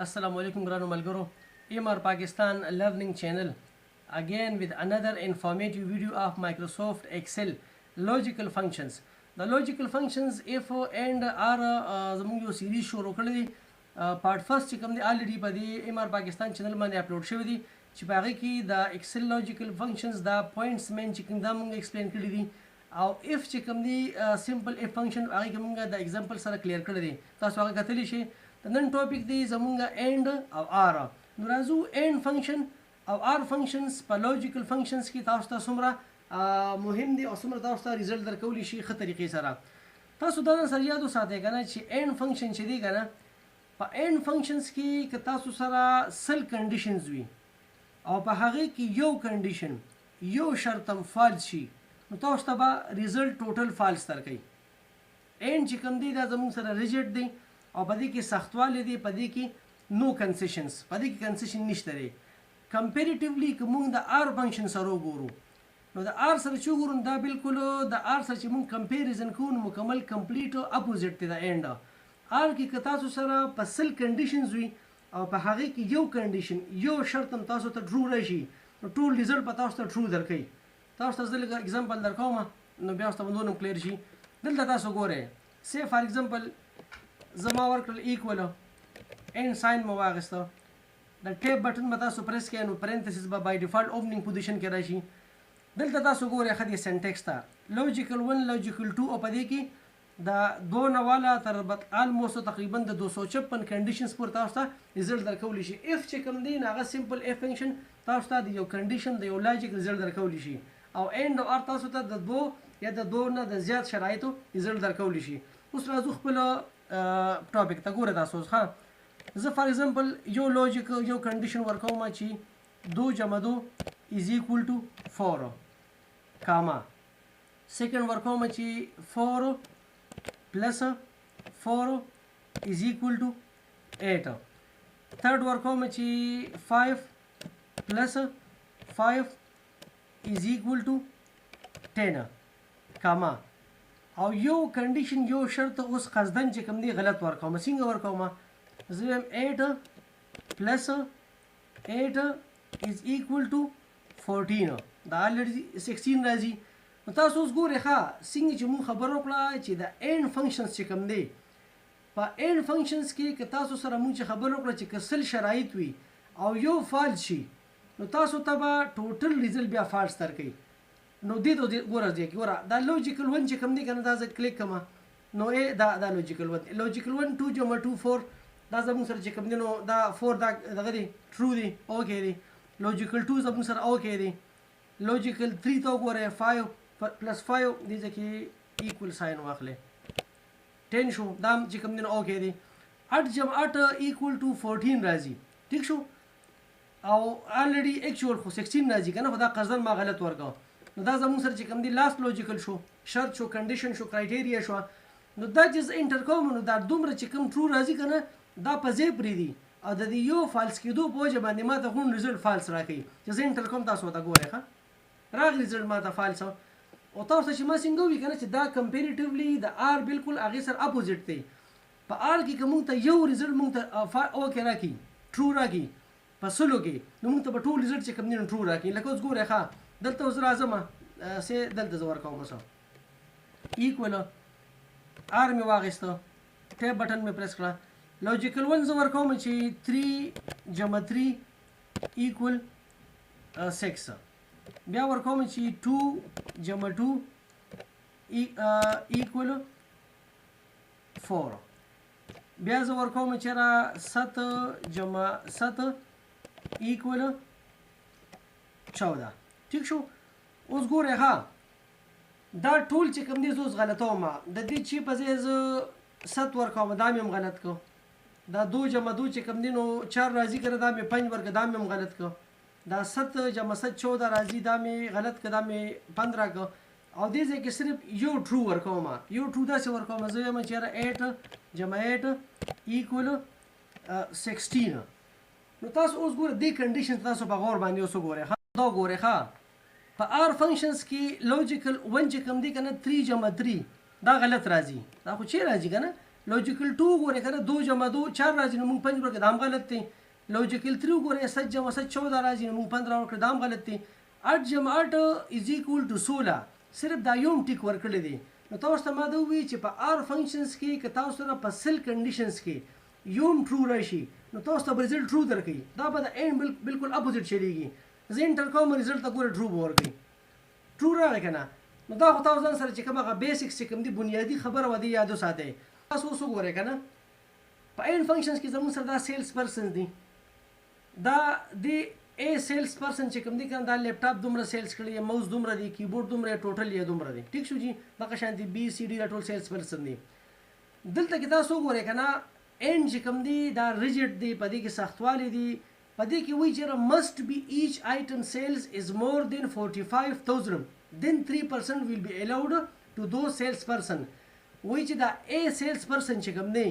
السلام علیکم ګرانو ملګرو، ایم آر پاکستان learning channel again with another informative video of Microsoft Excel logical functions. The logical functions if and or زموږ یو سیریز شروع کړی دی. پارټ فرست چې کوم دی، الریډي په دې ایم آر پاکستان چینل باندې اپلوډ شوی دی، چې په هغه کې د ایکسل لوجیکل فنکشنز دا پوینټس مین چې کوم دا موږ ایکسپلین کړی دي، او اف چې کوم دی، سمپل اف فنکشن، هغه کې موږ د اگزامپل سره کلیر کړی دی. تاسو هغه کتلی شئ. د نن ټاپک دی زموږ اینډ او آر. نو راځو، اینډ فنکشن او آر فنکشنز په لوجیکل فنکشنز کې تاسو ته څومره مهم دي او څومره تاسو ته ریزلټ درکولی شي ښه طریقې سره. تاسو دا سره یاد وساتئ کنه چې اینډ فنکشن چې دی کنه، په اینډ فنکشنز کې که تاسو سره 100 کنډیشنز وي او په هغې کې یو کنډیشن، یو شرط هم فالس شي، نو تاسو ته به ریزلټ ټوټل فالس درکوي. اینډ چې کوم دی، دا زموږ سره ریجیټ دی او په دې کې سختوالی دی، په دې کې نو کنسیشنز، په دې کې کنسیشن نشته دی. کمپیریټیولی که موږ د آر فنکشن سره وګورو، نو د آر سره چې وګورو، دا بالکل د آر سره چې موږ کمپیریزن کوو، نو مکمل کمپلیټ اپوزیټ دی د اینډ. آر کې که تاسو سره په 100 کنډیشنز وي او په هغې کې یو کنډیشن، یو شرط هم تاسو ته ټرو راشي، نو ټول ریزلټ به تاسو ته ټرو درکوي. تاسو ته زه لږ اگزامپل درکوم، نو بیا تاسو ته به نور هم کلیر شي. دلته تاسو ګورئ، سه فار اگزامپل زما ورکړل ایکول اینډ ساین مو واخیسته، د ټیب بټن به تاسو پریس کړئ، نو پرنتسس به بای ډیفالت اوپننګ پوزیشن کې راشي. دلته تاسو ګورئ ښه دې سنټیکس ته، لوجیکل 1، لوجیکل 2، او په دې کې د دوه نه والا تر آلموست تقریبا د 256 کنډیشنز پورې تاسو ته ریزلټ درکولی شي. اف چې کوم دی، نو هغه سمپل اف فنکشن تاسو ته د یو کنډیشن، د یو لاجیک ریزلټ درکولی شي، او اینډ او ار تاسو ته د دوو یا د دوو نه د زیات شرایطو ریزلټ درکولی شي. اوس راځو خپل ټاپک ته. ګوره تاسو اوس، ښه، زه فار اگزامپل یو لوجیک، یو کنډیشن ورکوم چې دو جمع دو از ایکول ټو 4، کاما سیکنډ ورکوم چې 4 پلس 4 از ایکول ټو 8، تھرډ ورکوم چې 5 پلس 5 از ایکول ټو 10، کاما، او یو کنډیشن، یو شرط اوس قصدن چې کوم دی غلط ورکوم. څنګه ورکوم؟ زه وایم 8 پلس 8 از ایکول ټو 14، دا الریډي 16 راځي. نو تاسو اوس ګورئ ښه، څنګه چې موږ خبره وکړه چې د اینډ فنکشنز چې کوم دی، په اینډ فنکشنز کې که تاسو سره موږ چې خبره وکړه چې که 100 شرایط وي او یو فالس شي، نو تاسو ته به ټوټل ریزلټ بیا فالس درکوي. نو دې ته ګوره، دې کې ګوره، دا لوجیکل 1 چې کوم دی کنه، دا زه کلیک کړم، نو ای دا لوجیکل 1، لوجیکل 1، 2 جمع 2 4، دا زموږ سره چې کوم دی، نو دا 4 دا دغه دی، ټرو دی، اوکې دی. لوجیکل 2 زموږ سره اوکې دی. لوجیکل 3 ته وګورئ، 5 پلس 5، دې ځای کې ایکول ساین واخلئ، 10 شو، دا هم چې کوم دی نو اوکې دی. 8 جمع 8 ایکول ټو 14 راځي، ټیک شو. او الریډي اکچوال خو 16 راځي که نه، خو دا قصداً ما غلط ورکړ. نو دا زموږ سره چې کوم دی لاست لوجیکل شو، شرط شو، کنډیشن شو، کرایټیریا شو. نو دا چې زه انټر کوم، نو دا دومره چې کوم ټرو راځي که نه، دا په ځای پرېږدي او د دې یو فالس کېدو په وجه باندې ما ته غونډ ریزلټ فالس راکوي. چې زه انټر کوم، تاسو ورته ګورئ، ښه راغی ریزلټ ما ته فالس. او تاسو ته چې ما څنګه وویل که نه چې دا کمپیریټیولی د آر بالکل هغې سره اپوزیټ دی. په آر کې که موږ ته یو ریزلټ موږ ته اوکې راکړي، ټرو راکړي په 100 کې، نو موږ ته به ټول ریزلټ چې کوم دی نو ټرو راکړي. لکه اوس ګورئ ښه، دلته اوس راځم، سه دلته زه ورکوم اوس ایکول آر مې واخیسته، ټیب بټن مې پریس کړه، لوجیکل 1 زه ورکوم چې 3 جمع 3 ایکول 6، بیا ورکوم چې 2 جمع 2 ایکول 4، بیا زه ورکوم چې را 7 جمع 7 ایکول 14، ټیک شو. اوس ګورئ ښه، دا ټول چې کوم دی زه اوس غلطوم. د دې چې په ځای زه 7 ورکوم، دا مې هم غلط کړ. دا دو جمع دو چې کوم دی نو 4 راځي که نه، دا مې 5 ورکړه، دا مې هم غلط کړ. دا 7 جمع 7 14 راځي، دا مې غلط کړ، دا مې 15 کړ. او دې ځای کې صرف یو ټرو ورکوم، یو ټرو داسې ورکوم، زه وایم چې یاره 8 جمع 8 ایکول 16. نو تاسو اوس ګورئ دې کنډیشن تاسو په غور باندې اوس وګورئ ښه، دا وګورئ ښه، په آر فنکشنز کې لوجیکل 1 چې کوم دی که نه، 3 جمع 3 دا غلط راځي، دا خو چې راځي که نه. لوجیکل 2 وګورئ کنه، 2 جمع 2 4 راځي، نو موږ 5 ورکړه، دا هم غلط دی. لوجیکل 3 وګورئ، 7 جمع 7 14 راځي، نو موږ 15 ورکړه، دا هم غلط دی. 8 جمع 8 از ایکول ټو 16، صرف دا یو ټیک ورکړی دی. نو تاسو ته ما دا وویل چې په آر فنکشنز کې که تاسو سره په سل کنډیشنز کې یو هم ټرو راشي، نو تاسو ته به ریزلټ ټرو درکوي. دا به د اینډ بالکل اپوزیټ چلیږي. زه انټر کوم، ریزلټ ته ګوره ټرو به ورکوي، ټرو راغی که نه؟ نو دا خو تاسو ځان سره چې کوم هغه بیسکس چې کوم دي بنیادي خبره وه دې یاد وساتئ. تاسو اوس وګورئ که نه، په اینډ فنکشنز کې زموږ سره دا سیلز پرسنز دي، دا دی ای سیلز پرسن چې کوم دی که نه، دا لپټاپ دومره سیلز کړی، موز دومره دی، کیبورډ دومره دی، ټوټل یې دومره دی. ټیک شو جی؟ دغه شان دی بي سي ډي دا ټول سیلز پرسن دي. دلته کې تاسو وګورئ که نه، اینډ چې کوم دی دا ریجیډ دی، په دې کې سختوالی دی، په دې کې وایي چې must be each item sales is more than 45,000 then 3% will be allowed to those sales person. وایي چې دا ای سیلز پرسن چې کوم دی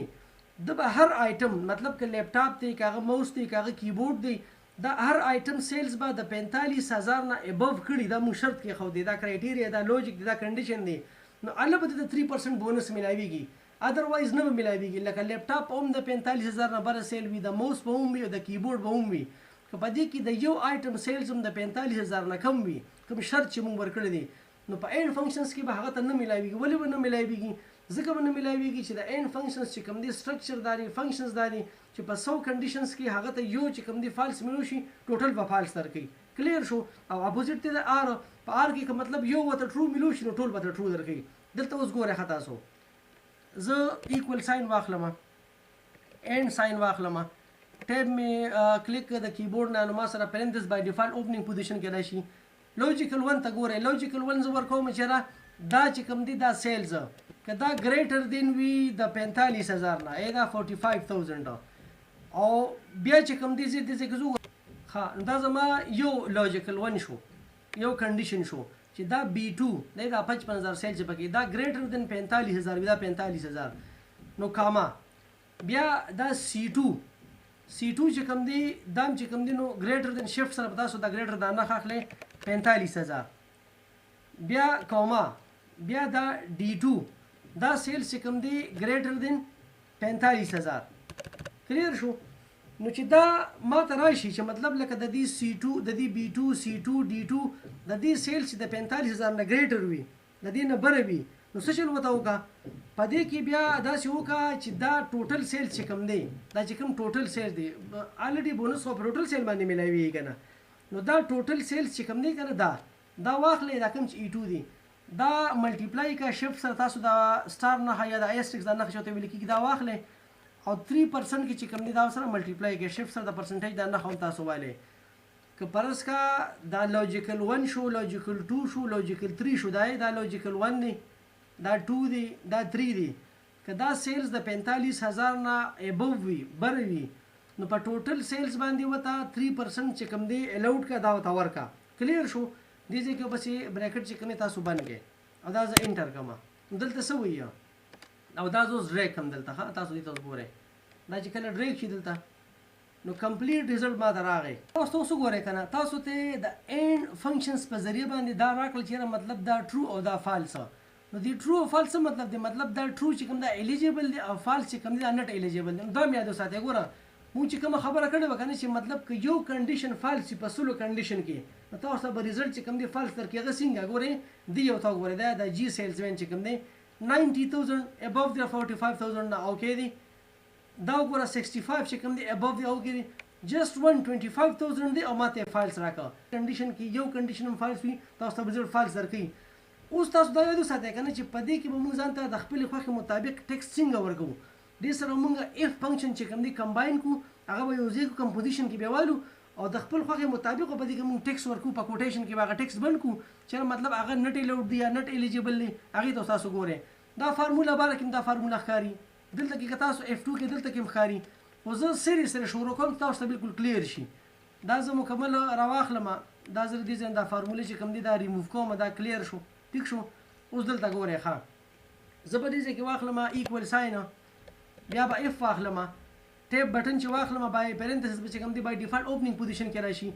د به هر آیټم، مطلب که لپټاپ دی، که هغه موس دی، که هغه کیبورډ دی، دا هر آیټم سیلز به د 45,000 نه ابوو کړي. دا موږ شرط کېښودی، دا کرایټیریا، دا لوجیک دی، دا کنډیشن دی. نو هله به د 3% بونس ملاویږي، ادروایز نه به ملاویږي. لکه لپټاپ هم د 45,000 نه بره سیل وي، د موس به هم وي او د کیبورډ به هم وي. که په دې کې د یو آیټم سیلز هم د 45,000 نه کم وي، کوم شرط چې موږ ورکړی دی، نو په اینډ فنکشنز کې به هغه ته نه ملاویږي. ولې به نه ملاویږي؟ ځکه به نه ملاویږي چې د اینډ فنکشنز چې کوم دی سټرکچر داري، فنکشنز داري، چې په 100 کنډیشنز کې هغه ته یو چې کوم دی فالس ملو شي، ټوټل به فالس درکوي. کلیر شو؟ او اپوزیټ دی د آر، په آر کې که مطلب یو ورته ټرو ملو شي، نو ټول به ته ټرو درکوي. دلته اوس ګورئ ښه تاسو، زه ایکول ساین واخلم، اینډ ساین واخلم، ټیب مې کلیک د کیبورډ نه، نو ما سره پرنتس بای ډیفالت اوپننګ پوزیشن کې راشي. لوجیکل 1 ته ګورئ، لوجیکل 1 زه ورکوم چې را دا چې کوم دی دا سیلز که دا ګریټر دین وي د 45,000 نه، ای دا 45,000، او بیا چې کوم دی زه دې ځای کې زه وګورم. ښه، نو دا زما یو لوجیکل 1 شو، یو کنډیشن شو چې دا بي 2 دی، دا 55,000 سیل چې پکې دا ګریټر دین 45,000 وي، دا 45,000، نو کاما بیا دا سی 2، سی 2 چې کوم دی دا هم چې کوم دی نو ګریټر دین شفټ سره به تاسو دا ګریټر دا نښه اخلئ 45,000، بیا کوما بیا دا ډي 2 دا سیل چې کوم دی ګریټر دین 45,000. کلیر شو؟ نو چې دا ما ته راشي چې مطلب لکه د دې سی 2، د دې بي 2، سی 2، ډي 2، د دې سیل چې د 45,000 نه ګریټر وي، د دې نه بره وي، نو څه چل ورته وکړه؟ په دې کې بیا داسې وکړه چې دا ټوټل سیل چې کوم دی، دا چې کوم ټوټل سیل دی، الریډي بونس خو په ټوټل سیل باندې ملاویږي که نه، نو دا ټوټل سیل چې کوم دی که نه، دا واخلئ، دا کوم چې ای 2 دی، دا ملټیپلای کا شفټ سره تاسو دا سټار نښه یا دا ایسټریکس دا نښه چې ورته ویل کېږي دا واخلئ، او 3% کې چې کوم دی دا سره ملټیپلای کړئ، شفټ سره د پرسنټیج دا نښه هم تاسو والئ. که فرض کا دا لوجیکل 1 شو، لوجیکل 2 شو، لوجیکل 3 شو، دا لوجیکل 1 دی، دا 2 دی، دا 3 دی، که دا سیلز د 45,000 نه ابوو وي، بره وي، نو په ټوټل سیلز باندې ورته 3% چې کوم دی الاوډ کا، دا ورته ورکا. کلیر شو؟ دې ځای کې پسې بریکټ چې کوم دی تاسو بند کړئ، او دا زه انټر کوم. نو دلته څه وایي؟ او دا زه اوس ډریګ کوم دلته، ښه تاسو دې ته اوس ګورئ، دا چې کله ډریګ شي دلته نو کمپلیټ ریزلټ ما ته راغی. تاسو اوس وګورئ که نه، تاسو ته د اینډ فنکشنز په ذریعه باندې دا راکړل چې یاره مطلب دا ټرو او دا فالس. نو دې ټرو او فالس څه مطلب دی؟ مطلب دا ټرو چې کوم دا الیجیبل دی او فالس چې کوم دی دا نټ الیجیبل دی. نو دا مې یاد وساتئ. ګوره مونږ چې کومه خبره کړې وه که نه چې مطلب که یو کنډیشن فالس شي په سلو کنډیشن کې، نو تاسو ته به ریزلټ چې کوم دی فالس درکړي. هغه څنګه؟ ګورئ دې یو ته وګورئ، دا جی سیلزمن چې کوم دی 90,000 ابوو دی 45,000 نه اوکې دی، دا وګوره 65 چې کوم دی ابوو دی اوکې دی، جسټ 125,000 دی او ما ته یې فالس راکړ. کنډیشن کې یو کنډیشن هم فالس وي تاسو ته به ریزلټ فالس درکوي. اوس تاسو دا یاد وساتئ که نه چې په دې کې به موږ ځان ته د خپلې خوښې مطابق ټیکسټ څنګه ورکوو. دې سره موږ اف فنکشن چې کوم دی کمباین کړو، هغه به یو ځای کړو، کمپوزیشن کې بیا والو، او د خپل خوښې مطابق به په دې کې موږ ټیکس ورکوو، په کوټیشن کې به هغه ټیکس بند کړو چې مطلب هغه نټ الاوډ دی یا نټ الیجیبل دی، هغې ته تاسو ګورئ. دا فارموله باره کې هم دا فارموله ښکاري دلته کې، که تاسو اف 2 کې دلته کې هم ښکاري، خو زه سرې سرې شروع کوم تاسو ته بالکل کلیر شي. دا زه مکمل راواخلم، دا زه دې ځای نه دا فارموله چې کوم دی دا ریموو کوم، دا کلیر شو، ټیک شو. اوس دلته ګورئ، ښه زه په دې ځای کې واخلم ایکول ساین، بیا به اف واخلم، ټیپ بټن چې واخلم بای پرنتسس به چې کوم دی بای ډیفالت اوپننګ پوزیشن کې راشي،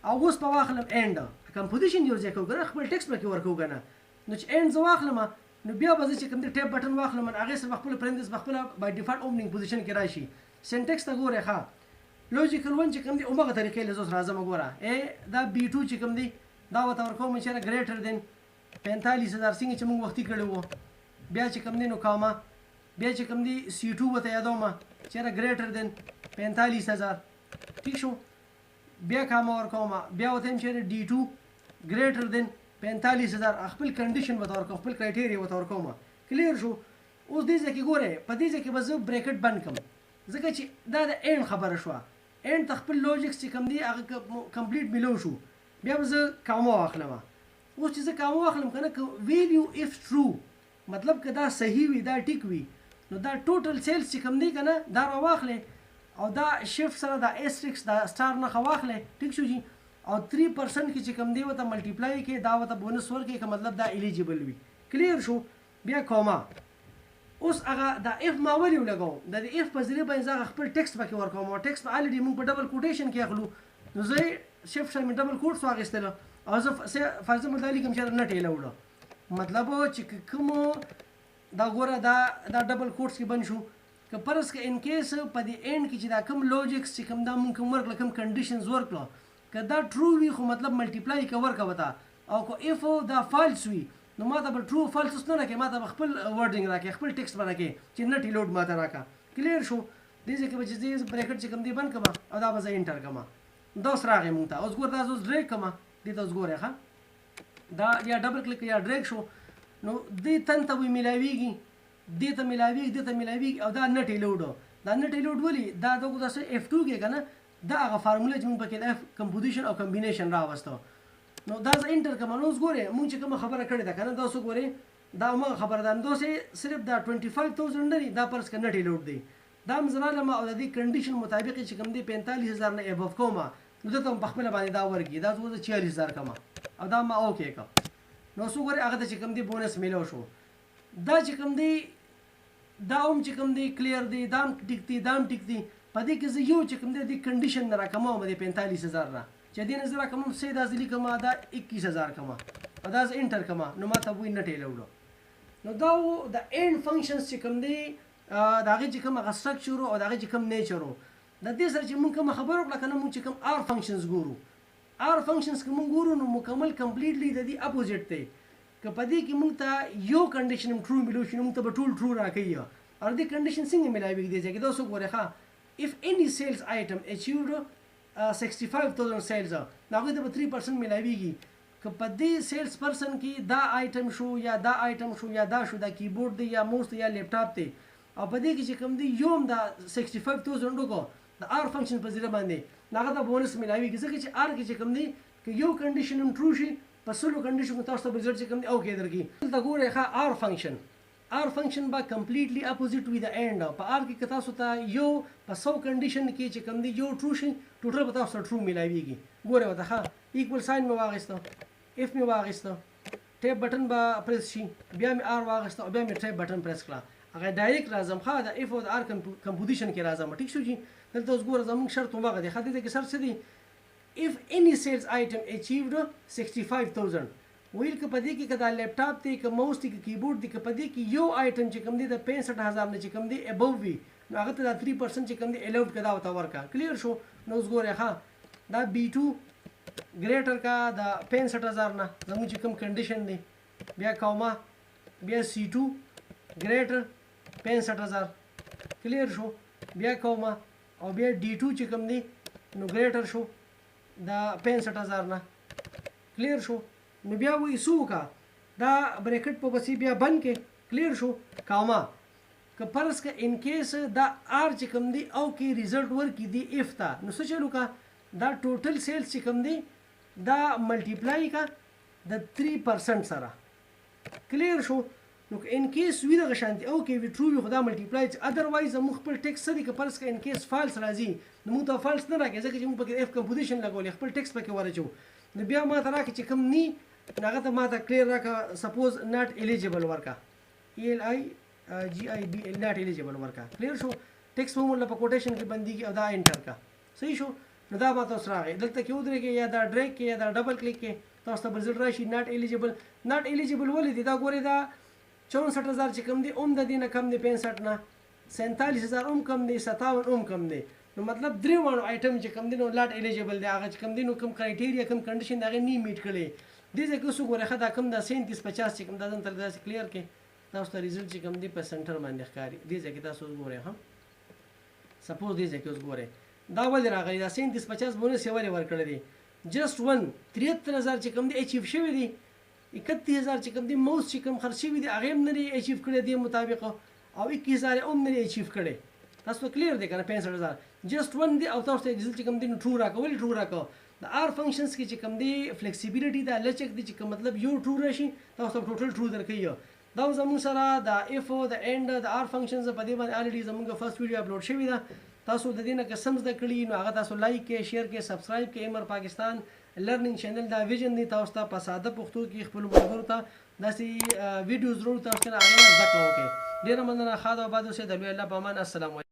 او اوس به واخلم اینډ، کمپوزیشن یو ځای کوو که نه، خپل ټیکسټ پکې ورکوو که نه، نو چې اینډ زه واخلم نو بیا به زه چې کوم دی ټیپ بټن واخلم، هغې سره به خپل پرنتس به خپله بای ډیفالټ اوپننګ پوزیشن کې راشي. سینټکس ته ګورئ ښه، لوجیکل ون چې کوم دی همغه طریقې له زه اوس راځم. ګوره ای دا بي 2 چې کوم دی دا ورته ورکوم چې ګریټر دین 45000، څنګه چې موږ وختي کړی وو. بیا چې کوم دی نو کاما، بیا چې کوم دی سی 2 ورته یادوم چې ګریټر دین 45000، ټیک شو. بیا کاما ورکوم، بیا ورته وایم چې ډي 2 ګریټر دین 45000، خپل کنډیشن ورته ورکوم، خپل کرایټیریا ورته ورکوم. کلیر شو؟ اوس دې ځای کې ګورئ، په دې ځای کې به زه بریکټ بند کړم، ځکه چې دا د اینډ خبره شوه. اینډ ته خپل لوجیکس چې کوم دی هغه کمپلیټ میلو شو. بیا به زه کاما واخلم. اوس چې زه کاما واخلم که نه، که ویلیو اف ټرو، مطلب که دا صحیح وي، دا ټیک وي، نو دا ټوټل سیلز چې کوم دی که نه دا راواخلې او دا شفټ سره دا اسټریکس دا سټار نښه واخلې، ټیک شو جي، او 3% کې چې کوم دی ورته ملټیپلای کې دا ورته بونس ورکړي که مطلب دا الیجیبل وي. کلیر شو؟ بیا کوما. اوس هغه دا اف ما ولې ولګوم؟ د دې اف په ذریعه باندې زه هغه خپل ټیکسټ پکې ورکوم، او ټیکسټ به الریډي موږ په ډبل کوټیشن کې اخلو، نو زه شفټ سره مې ډبل کوټس واخیستله او زه فرض دا لیکم چې نټ یې لوړه، مطلب چې کوم دا ګوره دا ډبل کوټس کې بند شو. که فرض که ان کیس په دې اینډ کې چې دا کوم لوجیکس چې کوم دا مونږ کوم ورکړه، کوم کنډیشنز ورکړه، که دا ټرو وي خو مطلب ملټیپلای که ورکړه ورته، او که اف دا فالس وي نو ما ته به ټرو فالس اوس نه راکړي، ما ته به خپل ورډینګ راکړي، خپل ټیکسټ به راکړي چې نټ لوډ ما ته راکړه. کلیر شو؟ دې ځای کې به چې زه بریکټ چې کوم دی بند کړم او دا به زه انټر کړم. دا اوس راغی مونږ ته. اوس ګوره دا زه اوس ډریګ کړم، دې ته اوس ګورئ ښه، دا یا ډبل کلیک یا ډریګ شو، نو دې تن ته وی میلاویږي، دې ته میلاویږي، دې ته میلاویږي، او دا نټ لوډ. دا نټ لوډ ولې؟ دا دغه داسې اف 2 کې که نه، دا هغه فارموله چې موږ پکې د اف کمپوزیشن او کمبینیشن راوستو. نو دا زه انټر کړم. نو اوس ګورئ موږ چې کومه خبره کړې ده که نه، دا اوس وګورئ دا هماغه خبره ده. نو داسې صرف دا 25000 نه دی، دا فرض که نټ لوډ دی، دا هم زه رالم او د دې کنډیشن مطابق چې کوم دی 45000 نه ابف کوم، نو دلته هم په خپله باندې دا ورکړي، دا زه 46000 کوم او دا ما اوکې کړم. نو اوس وګورئ هغه ته چې کوم دی بونس میلاو شو. دا چې کوم دی دا هم چې کوم دی کلیر دی، دا هم ټیک دی، دا هم ټیک دی. په دې کې زه یو چې کوم دی د کنډیشن نه راکموم د 45000 نه، چې دې نه زه راکموم څه دا زه لیکم دا 21000 کوم او دا زه انټر کوم، نو ما ته وایي نټ یې لوړو. نو دا و د اینډ فنکشنز چې کوم دی، د هغې چې کوم هغه سټرکچر او د هغې چې کوم نیچر و. د دې سره چې موږ کومه خبره وکړه که نه، موږ چې کوم آر فنکشنز ګورو، آر فنکشنز که موږ ګورو نو مکمل کمپلیټلی د دې اپوزیټ دی. که په دې کې موږ ته یو کنډیشن هم ټرو ملو شي نو موږ ته به ټول ټرو راکوي. او دې کنډیشن څنګه ملاویږي دې ځای کې؟ دا اوس وګورئ ښه، if any sales item achieved 65000 sales، نو هغوی ته به 3% ملاویږي. که په دې سیلز پرسن کې دا آیټم شو یا دا آیټم شو یا دا شو، دا کیبورډ دی یا موس دی یا لیپټاپ دی، او په دې کې چې کوم دی یو هم دا 65000 وکړو د آر فنکشن په ذریعه باندې، نو هغه ته بونس ملاویږي. ځکه چې آر کې چې کوم دی که یو کنډیشن هم ټرو شي په سلو کنډیشن کې تاسو ته رزلټ چې کوم دی اوکې درکړي. دلته ګورئ ښه، آر فنکشن، آر فنکشن به کمپلیټلی اپوزیټ وي د اینډ. په آر کې که تاسو ته یو په 100 کنډیشن کې چې کوم دی یو ټرو شي، ټوټل به تاسو ته ټرو ملاویږي. ګورئ ورته ښه، ایکول ساین مې واخیسته، اف مې واخیسته، ټیپ بټن به پریس شي، بیا مې آر واخیسته او بیا مې ټیپ بټن پریس کړه، هغه ډایرکټ راځم ښه، د اف او د آر کمپوزیشن کې راځم. ټیک شو جي؟ دلته اوس ګوره زموږ شرط هماغه دی ښه، دې ځای کې شرط څه دی؟ if any sales item achieved 65000، ویل که په دې کې که دا لیپټاپ دی، که موس دی، که کیبورډ دی، که په دې کې یو آیټم چې کوم دی د 65000 نه چې کوم دی ابو وي، نو هغه ته دا 3% چې کوم دی الاود که دا ورته ورکړه. کلیر شو؟ نو اوس ګورئ ښه، دا بي 2 ګریټر کا د 65000 نه زموږ چې کوم کنډیشن دی، بیا کوما، بیا سی 2 ګریټر 65000، کلیر شو؟ بیا کوما او بیا ډي 2 چې کوم دی نو ګریټر شو د 65000 نه، کلیر شو؟ نو بیا وایي څه وکړه، دا بریکټ په پسې بیا بند کې، کلیر شو؟ کاما. که فرض که ان کیس دا آر چې کوم دی او کې ریزلټ ورکړي دی اف ته، نو څه چل وکړه، دا ټوټل سیلز چې کوم دی دا ملټیپلای کا د 3% سره، کلیر شو؟ نو که ان کیس وي دغه شانتې او کې وي ټرو وي خو دا ملټیپلای، چې ادروایز زموږ خپل ټیکس څه دی، که فرض که ان کیس فالس راځي نو موږ ته فالس نه راکړي، ځکه چې موږ پکې اف کمپوزیشن لګولې، خپل ټیکس پکې ورچو. نو بیا ما ته راکړي چې کوم نی، نو هغه ته ما ته کلیر راکړه، سپوز ناټ الیجیبل ورکړه، ای ال آی جی آی بی ال ناټ الیجیبل ورکړه، کلیر شو؟ ټیکس به مو په کوټیشن کې بندیږي او دا انټر کړه، صحیح شو؟ نو دا ما ته اوس راغی، دلته کې ودرېږي یا دا ډریګ کې یا دا ډبل کلیک کې تاسو ته رزلټ راشي ناټ الیجیبل. ناټ الیجیبل ولې دی؟ دا ګورئ دا 64000 چې کوم دی اوم د دې نه کم دی 65 نه، 47000 اوم کم دی، 57 اوم کم دی. نو مطلب درې واړو آیټم چې کوم دی نو لاټ الیجیبل دی، هغه چې کوم دی نو کوم کرایټیریا کوم کنډیشن د هغې نی میټ کړی دې ځای کې. اوس وګورئ ښه، دا کوم دا 37 50 چې کوم دا ځان تر داسې کلیر کې تاسو ته ریزلټ چې کوم دی په سنټر باندې ښکاري. دې ځای کې تاسو اوس ګورئ، ها سپوز دې ځای کې اوس ګورئ دا ولې راغلی، دا 37 50 بونس یې ولې ورکړی دی؟ جسټ 1 73000 چې کوم دی اچیو شوی دی، 31000 چې کوم دی موس چې کوم خرڅ شوی دی هغه هم نه دی اچیو کړی دی مطابق، او 21000 یې هم نه دی اچیو کړی. تاسو کلیر دی که نه؟ 65000 جسټ 1 دی او تاسو ته ریزلټ چې کوم دی نو ټرو راکړه. ولې ټرو راکړه؟ د آر فنکشنز کې چې کوم دی فلیکسیبিলিټي ده، لچک دی، چې کوم مطلب یو ټرو راشي تاسو ته ټوټل ټرو درکوي. دا زموږ سره د اف، د اینډ، د آر فنکشنز په دې باندې الریډي زموږ فرست ویډیو اپلوډ شوې ده. تاسو د دې نه که سم زده کړي نو هغه تاسو لایک کړئ، شیر کړئ، سبسکرایب کړئ. امر پاکستان لرنینګ چینل دا ویژن دی تاسو ته په ساده پښتو کې خپلو ملګرو ته داسې ویډیوز وروړو، تاسو نه هغې نه زده کړه وکړئ. ډېره مننه، ښاد او آباد اوسئ، د لوی الله په امان. السلام علیکم.